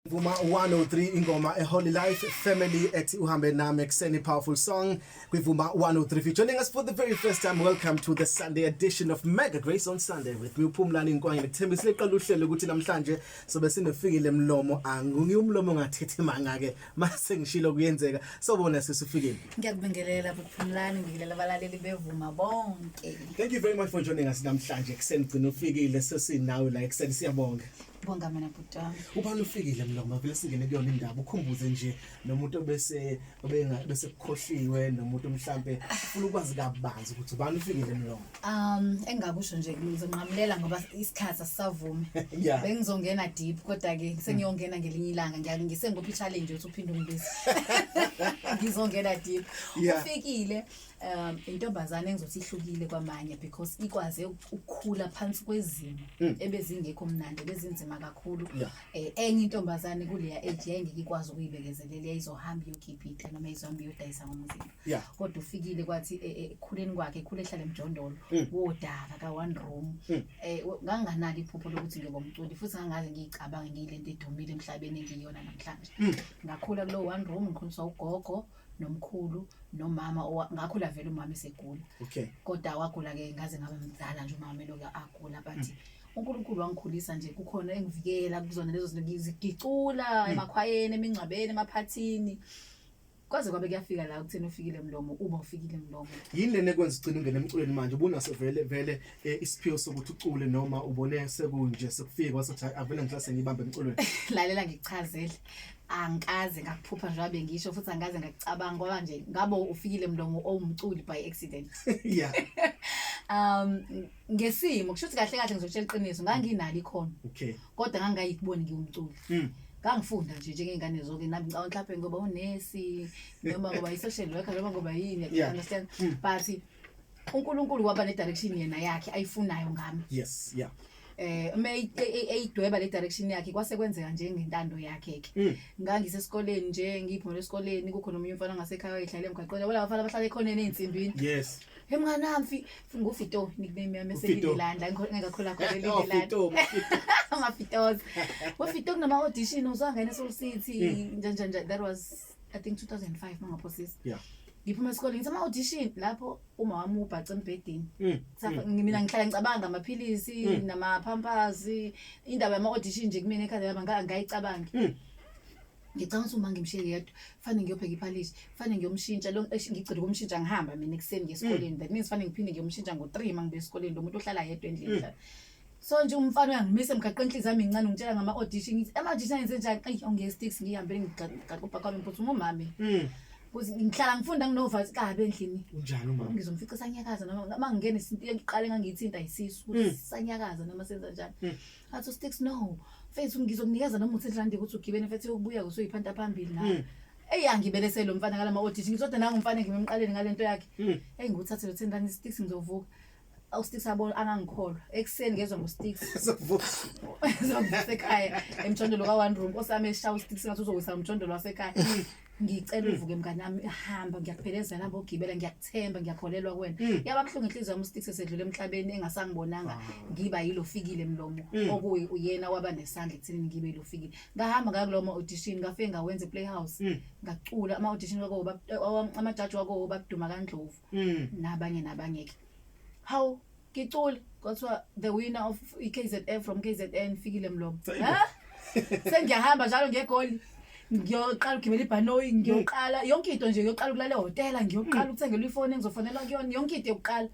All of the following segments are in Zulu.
Vuma 103 ingoma eHoly Life Family ethi uhambe nami ekuseni, powerful song kwiVuma 103. If you're joining us for the very first time, welcome to the Sunday edition of Mega Grace on Sunday with me, uPhumlani Nkwanye. Ngithembisile qala uhlelo ukuthi namhlanje sobe sinoFikile Mlomo. Angungi umlomo ngathethi manga ke mase ngishilo kuyenzeka. Sobona sisufikile. Ngiyakubingelela, Phumlani, ngibingelela abalaleli beVuma bonke. Thank you very much for joining us namhlanje ekuseni. Gcina ufikile, sesinawe la ekuseni, siyabonga. Bonga mina, bhuti wami. Ubani uFikile Mlomo? Vele singene kuyona indaba, ukhumbuze nje nomuntu obese obenga bese kukhohliwe, nomuntu mhlambe ufuna ukwazi kabanzi ukuthi ubani uFikile Mlomo. Engakusho nje, ngizonqamulela ngoba isikhathi asisavumi. Bengizongena deep, kodwa ke sengiyongena ngelinye ilanga. Ngisenguphi challenge ukuthi uphinde ungibize. Ngizongena deep. Ufikile intombazane engizothi ihlukile kwamanye because ikwaze ukukhula phansi kwezimo ebezingekho mnandi, bezinzima kakhulu. Enye intombazane kuleya age yayingeke ikwazi ukuyibekezelela, yayizohamba iyokipita noma izohamba iyodayisa ngomzimba. Kodwa uFikile kwathi ekukhuleni kwakhe, ekhule ehlala emjondolo wodaka ka one room, nganginganalo iphupho lokuthi ngiyoba umculi, futhi ngangaze ngiyicabange ngiyilento edumile emhlabeni engiyiyona namhlanje. Ngakhula kulo one room, ngikhuliswa ugogo nomkhulu nomama. Ngakhula vele umama esegula. Kodwa wagula ke ngaze ngaba mdala nje umama eloku agula, but uNkulunkulu wangikhulisa nje kukhona engivikela kuzona lezo zinto, ngizigicula emakhwayeni, emingcwabeni, emaphathini, kwaze kwabe kuyafika la kutheni uFikile Mlomo uba uFikile Mlomo. Yini lena ekwenza ugcine ungene emculweni manje? Ubunaso vele vele isiphiwo sokuthi ucule, noma ubone sekunje sekufika wathi, "Hayi, avele ngihlase ngibambe emculweni"? Lalela, ngikuchazele, angikaze ngakuphupha njengoba bengisho, futhi angikaze ngakucabanga ngoba nje ngabe uFikile Mlomo owumculi by accident. Ngesimo kusho ukuthi kahle kahle ngizokutshela iqiniso, nganginalo ikhono kodwa ngangayikuboni ngiwumculi. Ngangifunda nje njengey'ngane zonke nami, ngicabanga mhlawumbe ngoba unesi noma ngoba i-social worker noma ngoba yini. Understand? But uNkulunkulu waba ne-direction yena yakhe ayifunayo ngami. Uma eyidweba le direction yakhe, kwase kwenzeka njengentando yakhe ke. Ngangisesikoleni nje, ngiphumela esikoleni, kukhona omunye umfana ngasekhaya oyihlala emgwaqweni, yabo labafana abahlala ekhoneni ey'nsimbini. He mnganami, nguFito, nickname yami. uFito. Eselilanda ngingakhula khona. Oh, eLindelanda. Fito, Fito. Amafitoza uFito, kunama-audition, uzangena eSoul City, njani njani njani. That was, I think, 2005 mangaphosisi. Ngiphuma esikoleni, ngithi ama-audition lapho, uma wami ubhace embhedeni. Mina ngihlala ngicabanga amaphilisi nama-Pampers. Indaba yama-audition nje kumina ekhanda yami angayicabangi. Ngicabanga ukuthi uma ngimshiye yedwa, fanele ngiyopheka iphalishi, fanele ngiyomshintsha lo, eish, ngigcina ukumshintsha ngihamba mina ekuseni ngiye esikoleni. That means fanele ngiphinde ngiyomshintsha ngo-3 uma ngibuya esikoleni, lo muntu ohlala yedwa endlini. So nje umfana uyangimisa emgaqweni, inhliziyo yami incane, ngitshela ngama-audition. Ngithi ama-audition ayenze njani? Eyi, awungiye sticks, ngihambele ngigaqa ubhaka wami, ngiphuthuma umame. Kuthi ngihlala ngifunda nginovazi kabi endlini. Unjani umama? Ngizomfica sanyakaza noma uma ngingena isinto ngiqale ngangiyithinta isisu ukuthi sanyakaza noma senza njani. Athi uSticks, "No mfethu, ngizokunikeza noma u-10 rand ukuthi ugibele, mfethu, yokubuya usuyiphanta phambili nawe." Eyi, angibelesele lo mfana ngalama audition. Ngizodwa nangu umfana ngimemqaleni ngalento yakhe. Eyi, ngiwuthathe lo 10 rand, Sticks, ngizovuka. USticks abona angangikholwa. Ekuseni ngezwa ngoSticks. Sokuvuka. Zokuvusa ekhaya emjondolo ka one room osame eshaya uSticks ngathi uzowisa umjondolo wasekhaya. "Ngicela uvuke mngani wami, hamba, ngiyakuphelezela, hamba ogibela, ngiyakuthemba, ngiyakholelwa kuwena." Yaba buhlungu inhliziyo yami uSticks esedlule emhlabeni engasangibonanga ngiba yilo Fikile Mlomo, okuyi uyena waba nesandla ekuthenini ngibe yilo Fikile. Ngahamba ngaya kulowo ma-audition, ngafike ngawenza e-Playhouse. Ngacula ama-audition wako amajaji wako babuduma kaNdlovu nabanye nabanye ke. Hawu, ngicule, kwathiwa the winner of i-KZN from KZN, Fikile Mlomo. Sayibo. Ha? Sengiyahamba njalo ngegoli, ngiyoqala ukugibela ibhanoyi, ngiyoqala yonke into nje, ngiyoqala ukulala ehhotela, ngiyoqala ukuthengelwa ifoni engizofonela kuyona, yonke into yokuqala.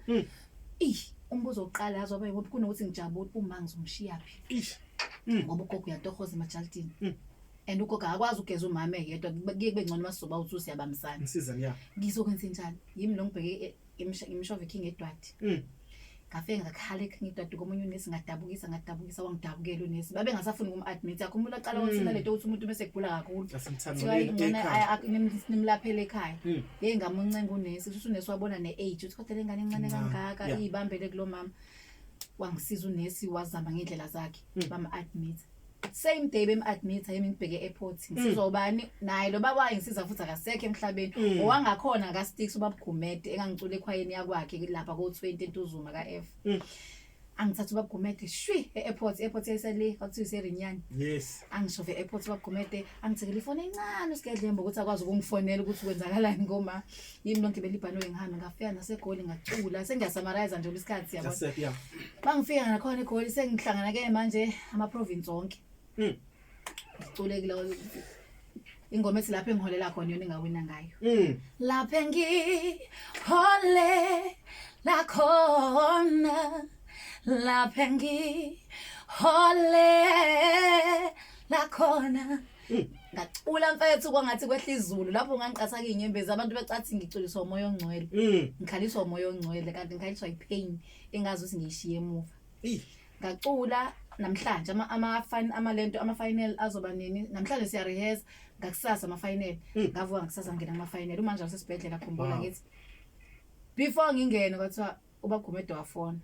Ih, umbuzo wokuqala yazi waba yikuphi? Kunokuthi ngijabule, uma ngizomshiya phi? Ish. Ngoba ugogo uyatohoza emajalidini and ugogo akakwazi ukugeza umama eyedwa, kuye kube ngcono masizoba uthi siyabambisana. Ngisiza ya. Ngizokwenza njani? Yimi lo ngibheke imishova eKing Edward. Ngafike ngakhala eKing Edward komunye unesi, ngadabukisa, ngadabukisa, wangidabukela unesi. Babengasafuni ukum-admit. Akhumbula aqala wathina lento ukuthi umuntu bese egula kakhulu kuthiwa Asimthamuleni ingcono ekhaya. Nimlaphele ekhaya. Yeyi, ngamuncenga unesi, kusho ukuthi unesi wabona ne-age ukuthi kodwa le ngane encane Incane, kangaka iyibambele kulo mama. Wangisiza unesi, wazama ngey'ndlela zakhe, bam-admit. Same day bem-admit, yimi ngibheke e-airport, ngisizwa ubani naye lo baba wayengisiza futhi akasekho emhlabeni, owangakhona ka-Sticks, ubabugumede, engangicula ekhwayeni yakwakhe lapha ko-20 eNtuzuma ka-F. Angithatha ubaba Gumede shwi e-airport, airport yayisele kwakuthiwa iseRinyani. Angishove e-airport ubaba Gumede, angithengele ifoni encane usigedlembo ukuthi akwazi ukungifonela ukuthi kwenzakalani ngoma yimi lonke belibhanoyi. Ngihambe ngafika naseGoli, ngacula, sengiya-summarize nje isikhathi, yabona. That's it, yeah. Bangifika nakhona eGoli, sengihlangana ke manje ama-province wonke. Ngicule kulo ingoma ethi "Lapho Engiholela Khona", yona engawina ngayo. Lapho engiholela khona, lapho engiholela khona. Ngacula mfethu kwangathi kwehla izulu lapho, ngangiqathaka iy'nyembezi, abantu becathi ngiculiswa umoya ongcwele. Ngikhaliswa umoya ongcwele, kanti ngikhaliswa i-pain engazi ukuthi ngiyishiye emuva. Ngacula namhlanje ama ama-final azoba nini? Namhlanje siya-rehearse, ngakusasa ama-final. Ngavuka ngakusasa, ngena ama-final. Umanje wasesibhedlela, khumbula. Ngithi before ngingene kwathiwa ubaGumede wafona,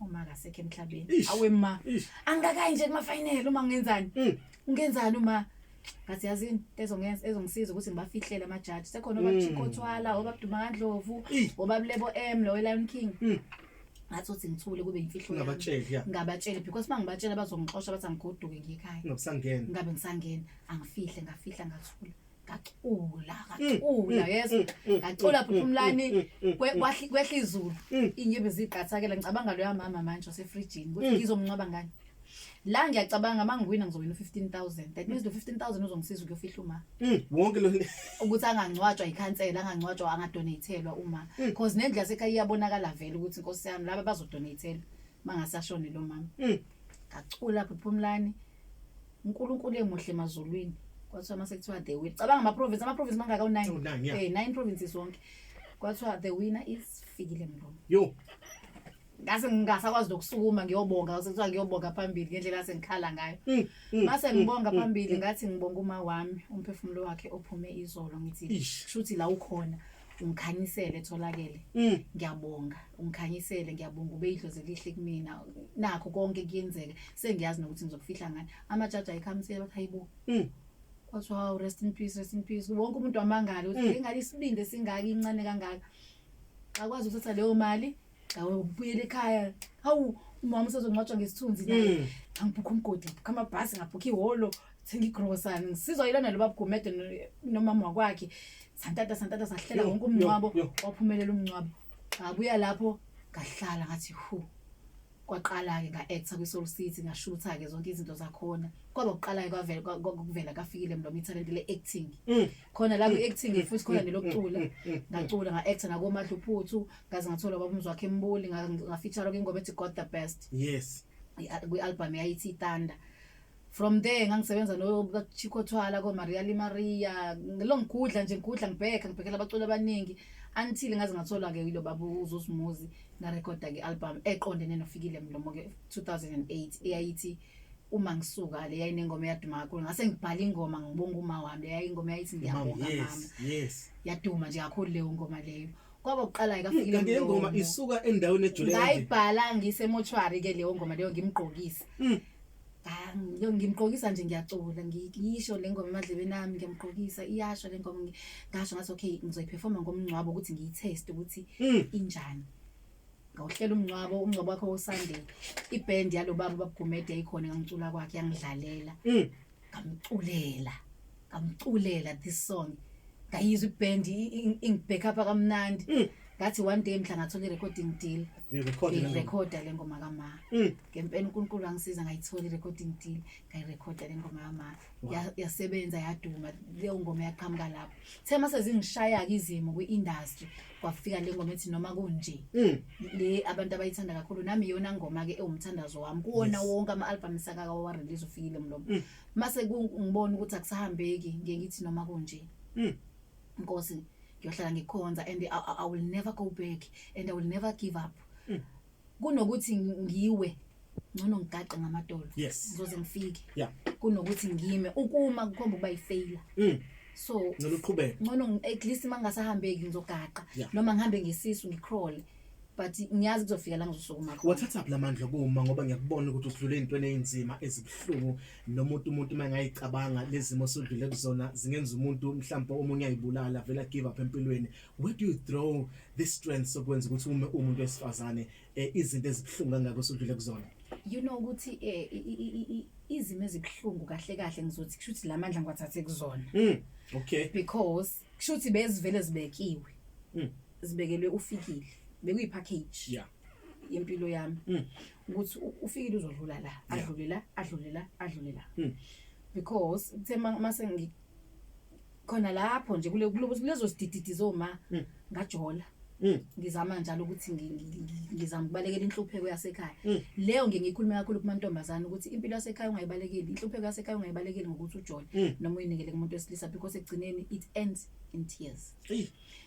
uma akasekho emhlabeni. Awe ma. Angikakayi nje kuma-final, uma ngenzani? Ungenzani uma ngathi, yazini into ezongenza, ezongisiza ukuthi ngibafihlele amajaji sekhona, obaChicco Twala, obaDuma kaNdlovu, obaBlebo M lo we-Lion King. Ngathi uthi ngithule kube imfihlo yami. Ungabatsheli, yeah. Ngabatsheli because uma ngibatshela bazongixosha, bathi angigoduke ngiye ekhaya. Ungabusangena. Ngabe ngisangena, angifihle. Ngafihla, ngathula, ngacula, ngacula, yes, ngacula Phumlani, kwehla izulu, iy'nyembezi ziqathakela. Ngicabanga loya mama manje osefrijini ukuthi ngizomncwaba ngani la. Ngiyacabanga uma ngiwina ngizowina u-15 000, that means lo 15 000 uzongisiza ukuyofihla uma Wonke lo ukuthi angangcwatshwa yikhansela, angangcwatshwa, angadonatelwa uma, cause nendlu yasekhaya iyabonakala vele ukuthi inkosi yami laba bazodonatelwa mangasashone lo mama. Ngacula Phumlani, uNkulunkulu emuhle emazulwini. Kwathiwa mase kuthiwa the winner, cabanga ama-province, ama-province mangaka? U-9. U-nine, yeah. 9 provinces wonke. Kwathiwa the winner is Fikile Mlomo. Yo. Ngase ngingasakwazi nokusukuma ngiyobonga, ngase kuthiwa ngiyobonga phambili ngendlela asengikhala ngayo. Mase ngibonga phambili, ngathi ngibonga uma wami, umphefumulo wakhe ophume izolo, ngithi shuthi la ukhona ungikhanyisele, tholakele. Ngiyabonga, ungikhanyisele, ngiyabonga, ube idlozi elihle kumina. Nakho konke kuyenzeka, sengiyazi nokuthi ngizokufihla ngani. Amajaji ayikhamisele, bathi hayibo. Kwathiwa hawu, rest in peace, rest in peace. Wonke umuntu wamangala ukuthi ingane isibindi esingaka, incane kangaka, akwazi ukuthatha leyo mali ngawubuyela ekhaya. Hawu, umama usezongcwatshwa ngesithunzi naye. Ngangibhukha umgodi, ngibhukha amabhasi, ngabhukha ihholo, thenga igrosa, ngisizwa yilona lo babuGumede nomama wakwakhe. Santata santata, sahlela wonke umngcwabo. Waphumelela umngcwabo. Ngabuya lapho, ngahlala, ngathi hu, kwaqala-ke nga-acta kwi-Soul City, ngashutha-ke zonke izinto zakhona. Kwaba kuqala-ke kwavela kuvela kaFikile Mlomo ithalente le-acting. Khona la kwi-acting futhi khona nelokucula. Ngacula, nga-acta nakoMadluphuthu, ngaze ngathola ubaba uMzwakhe Mbuli, ngafeature kwingoma ethi "God the Best" kwi-album yayithi Thunder. From there ngangisebenza no Chico Twala, ko Maria Maria, ngilo ngigudla nje, ngigudla, ngibheka, ngibhekela abaculi abaningi until ngaze ngathola ke yilo baba uZuzimuzi, ngarekhoda ke album eqondene noFikile Mlomo ke 2008, eyayithi "Uma Ngisuka". Le yayinengoma eyaduma kakhulu. Ngase ngibhala ingoma ngibonga uma wami, le yayingoma yayithi "Ngiyabonga Mama". Yaduma nje kakhulu leyo ngoma leyo. Kwaba kuqala ke kaFikile Kanti le ngoma Mlomo. isuka endaweni ejule kanje. Ngayibhala ngisemochwari ke leyo ngoma leyo, ngimgqokisa. Ngimgqokisa nje, ngiyacula, ngisho le ngoma emadlebeni ami, ngiyamgqokisa, iyasho le ngoma. Ngasho ngathi okay, ngizoyiperforma ngomngcwabo ukuthi ngiyitest ukuthi injani. Ngawuhlela umngcwabo, umngcwabo wakhe woSunday. Iband yalo baba babuGumede yayikhona, ngangicula kwakhe, yangidlalela. Ngamculela, ngamculela this song, ngayizwa iband ingi-back up kamnandi. Ngathi one day mhla ngathola i-recording deal, Ngirekhode le ngoma. ngirekhoda le ngoma kama. Ngempela uNkulunkulu angisiza, ngayithola i-recording deal, ngayirekhoda le ngoma kama. Yasebenza, yaduma leyo ngoma, yaqhamuka lapho. The mase zingishaya-ke izimo kwi-industry, kwafika le ngoma ethi "Noma Kunje", le abantu abayithanda kakhulu. Nami iyona ngoma-ke ewumthandazo wami kuwona wonke ama-album esakaka-release uFikile Mlomo. Mase ngibona ukuthi akusahambeki, ngiye ngithi noma kunje, Nkosi, ngiyohlala ngikhonza and I will never go back and I will never give up. Kunokuthi ngiwe, ngcono ngigaqe ngamadolo. Ngizoze ngifike. Kunokuthi ngime, ukuma kukhomba ukuba yi-failure. So Ngcono uqhubeke. ngcono at least mangasahambeki ngizogaqa, noma ngihambe ngesisu, ngicrawl. But ngiyazi kuzofika la ngizosukuma khona. Wathatha phi lamandla okuma, ngoba ngiyakubona ukuthi udlule ezintweni ezinzima, ezibuhlungu, nomuntu umuntu uma engayicabanga lezimo osudlule kuzona zingenza umuntu mhlawumbe omunye ayibulala, vele give up empilweni. Where do you draw this strength sokwenza ukuthi ume umuntu wesifazane, izinto ezibuhlungu kangaka osudlule kuzona? You know ukuthi izimo ezibuhlungu, kahle kahle ngizothi kusho ukuthi lamandla ngiwathathe kuzona. Because kusho ukuthi bezivele zibekiwe. Zibekelwe uFikile, bekuyi-package yempilo yami ukuthi uFikile uzodlula la, adlule la, adlule la, adlule la. Because kuthe mase khona lapho nje kule kulezo sidididi zoma ngajola, ngizama njalo ukuthi ngizama ukubalekela inhlupheko yasekhaya. Leyo ngiye ngikhulume kakhulu kumantombazane ukuthi impilo yasekhaya ungayibalekeli, inhlupheko yasekhaya ungayibalekeli ngokuthi ujole noma uyinikele kumuntu wesilisa, because ekugcineni it ends in tears.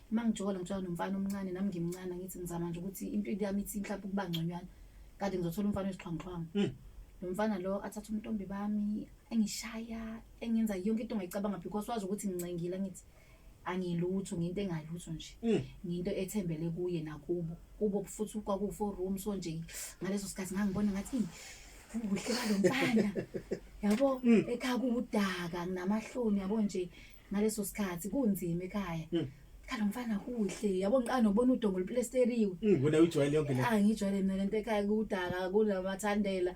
Uma ngijola, ngijola nomfana omncane, nami ngimncane, ngithi ngizama nje ukuthi impilo yami ithi mhlawumbe ukuba ngconywana, kade ngizothola umfana wesixhwanguxhwangu. Lo mfana lo athatha umntombi bami, engishaya, engenza yonke into ongayicabanga, because wazi ukuthi ngincengile, ngithi angilutho, ngiyinto engalutho nje. Ngiyinto ethembele kuye nakubo kubo futhi kwaku-four room. So nje ngaleso sikhathi ngangibona ngathi, "Ih, ubuhle balo mfana, yabo, ekhaya kuwudaka, nginamahloni, yabo nje ngaleso sikhathi kunzima ekhaya." Khala mfana kuhle, yabo, ngiqala nokubona udongo luplesteriwe. Wena uyijwayele yonke le. Ah, ngijwayele mina lento, ekhaya kudaka, kunamathandela,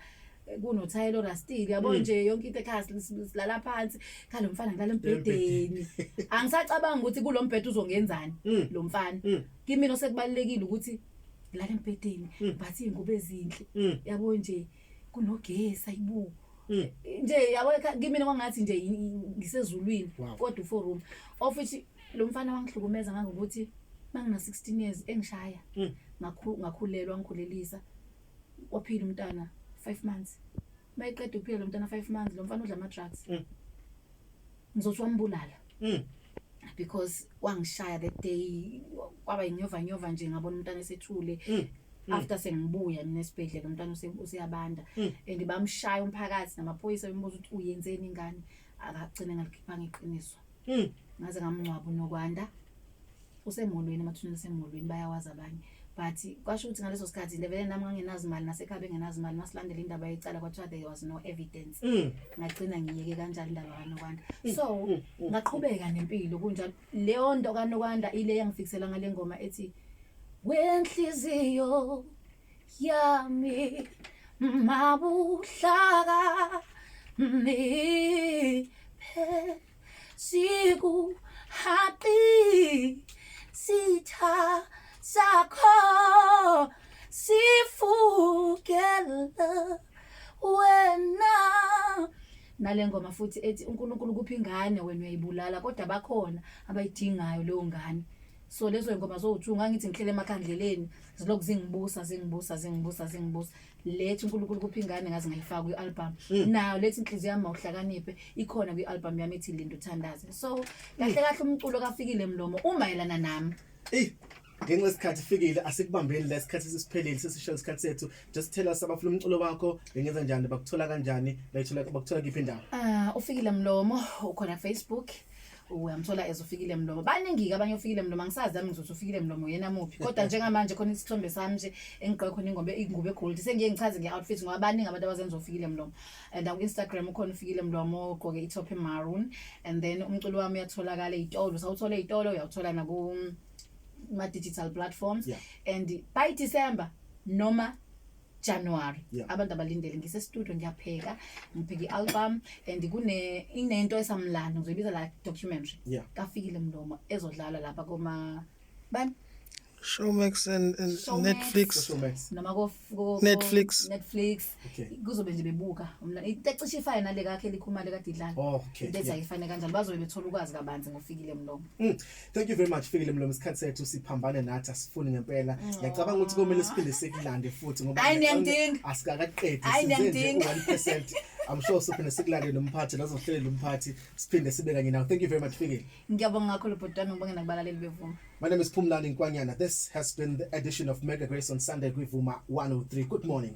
kunothayela orastile, yabo nje yonke into ekhaya, silala phansi. Khala mfana ngilala embhedeni, angisacabanga ukuthi kulo mbhedo uzongenzani lo mfana. Kimi osekubalulekile ukuthi ngilala embhedeni, ngibathe iy'ngubo ezinhle, yabo nje kunogesi, ayibu nje, yabo, kimina kwangathi nje ngisezulwini. Kodwa u-four room, of which lo mfana wangihlukumeza ngangokuthi mangina 16 years engishaya. Ngakhulelwa, ngikhulelisa, waphila umntana 5 months. Mayiqeda ukuphila lo mntana 5 months, lo mfana udla ama drugs. Ngizothi wambulala because wangishaya that day, kwaba inyova nyova nje, ngabona umntana esethule. After sengibuya mina esibhedlela, umntwana useyabanda and bamshaya umphakathi namaphoyisa, bembuza ukuthi uyenzeni ingane, akagcine ngalikhiphanga iqiniso. Ngaze ngamngcwaba uNokwanda, usemolweni, emathuneni asemolweni, bayawazi abanye. But kwasho ukuthi ngaleso sikhathi vele nami ngangenazi imali, nasekhaya bengenazi imali. Masilandela indaba yecala, kwathiwa there was no evidence. Ngagcina ngiyeke kanjalo indaba kaNokwanda. So ngaqhubeka nempilo kunjalo. Leyo nto kaNokwanda ile yangifikisela ngale ngoma ethi wenhliziyo yami mabuhlaka niphe sikuhaqi sitha sakho sifukela wena. Nale ngoma futhi ethi uNkulunkulu kuphi ingane, wena uyayibulala, kodwa bakhona abayidingayo leyo ngane. So lezo ngoma zowu-two ngangithi ngihlele emakhandleleni, zilokhu zingibusa, zingibusa, zingibusa, zingibusa. Lethi uNkulunkulu kuphi ingane ngaze ngayifaka kwi-album nayo. Lethi inhliziyo yami mawuhlakaniphe ikhona kwi-album yami ethi Linda Uthandaze. So kahle kahle umculo kaFikile Mlomo umayelana nami. Eh, ngenxa yesikhathi fikile, asikubambeni la, isikhathi sesiphelile, sesisho isikhathi sethu. Just tell us, abafuna umculo wakho bengenza njani, bakuthola kanjani, bayithola, bakuthola kiphi indawo? Ah, uFikile Mlomo ukhona Facebook, uyamthola as uFikile Mlomo. Baningi-ke abanye uFikile Mlomo, angisazi nami ngizothi uFikile Mlomo yena muphi, kodwa njengamanje khona isithombe sami nje engigqoke khona ingombe, ingubo egold. Sengiye ngichaze nge-outfit ngoba baningi abantu abazenza uFikile Mlomo. And ku-Instagram ukhona uFikile Mlomo ogqoke i-top maroon. And then umculo wami uyatholakala ey'tolo, usawuthola ey'tolo, uyawuthola naku ma-digital platforms. And by December noma January, abantu abalindele, ngise-studio ngiyapheka, ngipheka i-album and kune inento esamlando, ngizoyibiza la documentary kaFikile Mlomo ezodlala lapha koma bani. Showmax and Showmax. Netflix. Showmax. Noma Netflix. Netflix. Kuzobe nje bebuka into ecishe ifane nale kakhe likhumale kade idlala. Into ethi ayifane kanjalo, bazobe bethola ukwazi kabanzi ngoFikile Mlomo. Thank you very much, Fikile Mlomo. Isikhathi sethu siphambane nathi, asifuni ngempela. Ngiyacabanga ukuthi komele siphinde sikulande futhi ngoba Hayi, niyangidinga. asikakaqedi. Hayi, Size nje niyangidinga. u-1%. I'm sure sophinde sikulande nomphathi, lazohlelela umphathi, siphinde sibe kanye nawe. Thank you very much, Fikile. Ngiyabonga kakhulu bhuti wami, ngibonge nakubalaleli beVuma. My name is Phumlani Nkwanyana. This has been the edition of Mega Grace on Sunday kwiVuma 103. Good morning.